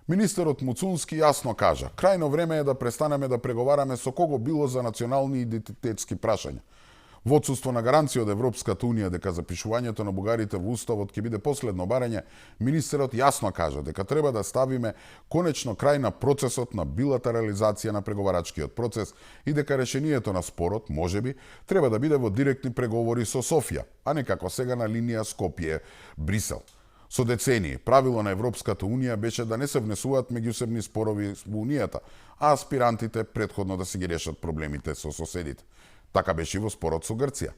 Министерот Муцунски јасно кажа: крајно време е да престанеме да преговараме со кого било за национални идентитетски прашања. Во отсуство на гаранција од Европската унија дека запишувањето на бугарите во уставот ќе биде последно барање, министерот јасно кажа дека треба да ставиме конечно крај на процесот на билатерализација на преговарачкиот процес и дека решението на спорот, можеби, треба да биде во директни преговори со Софија, а не како сега на линија Скопје-Брисел. Со децении, правило на Европската унија беше да не се внесуваат меѓусебни спорови во унијата, а аспирантите претходно да си ги решат проблемите со соседите. Така беше и во спорот со Грција.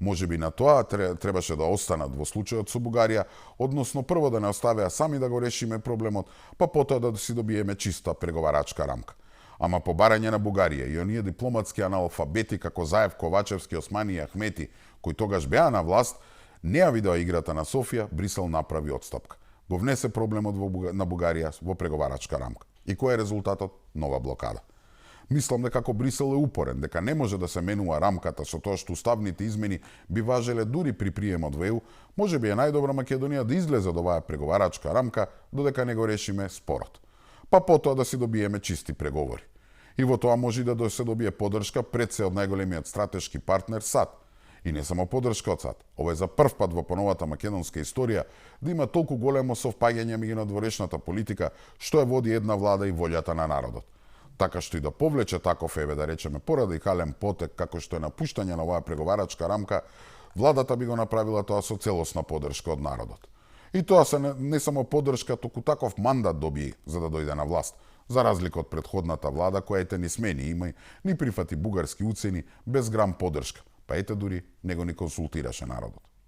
Можеби на тоа требаше да останат во случајот со Бугарија, односно прво да не оставеа сами да го решиме проблемот, па потоа да си добиеме чиста преговарачка рамка. Ама по барање на Бугарија и оние дипломатски аналфабети како Заев, Ковачевски, Османи и Ахмети, кои тогаш беа на власт, не ја видеа играта на Софија, Брисел направи отстапка. Го внесе проблемот на Бугарија во преговарачка рамка. И кој е резултатот? Нова блокада. Мислам дека како Брисел е упорен, дека не може да се менува рамката со тоа што уставните измени би важеле дури при приемот во ЕУ, можеби е најдобро Македонија да излезе од оваа преговарачка рамка додека не го решиме спорот. Па потоа да си добиеме чисти преговори. И во тоа може да се добие поддршка пред се од најголемиот стратешки партнер САД. И не само поддршка од САД. Ова е за прв пат во поновата македонска историја да има толку големо совпаѓање меѓу надворешната политика што ја води една влада и волјата на народот. Така што и да повлече таков, да речеме, порадикален потек како што е напуштање на оваа преговарачка рамка, владата би го направила тоа со целосна поддршка од народот. И тоа се не само поддршка, туку таков мандат доби за да дојде на власт, за разлика од претходната влада која ете ни смени има, ни прифати бугарски уцени без грам поддршка, па ете дури него ни консултираше народот.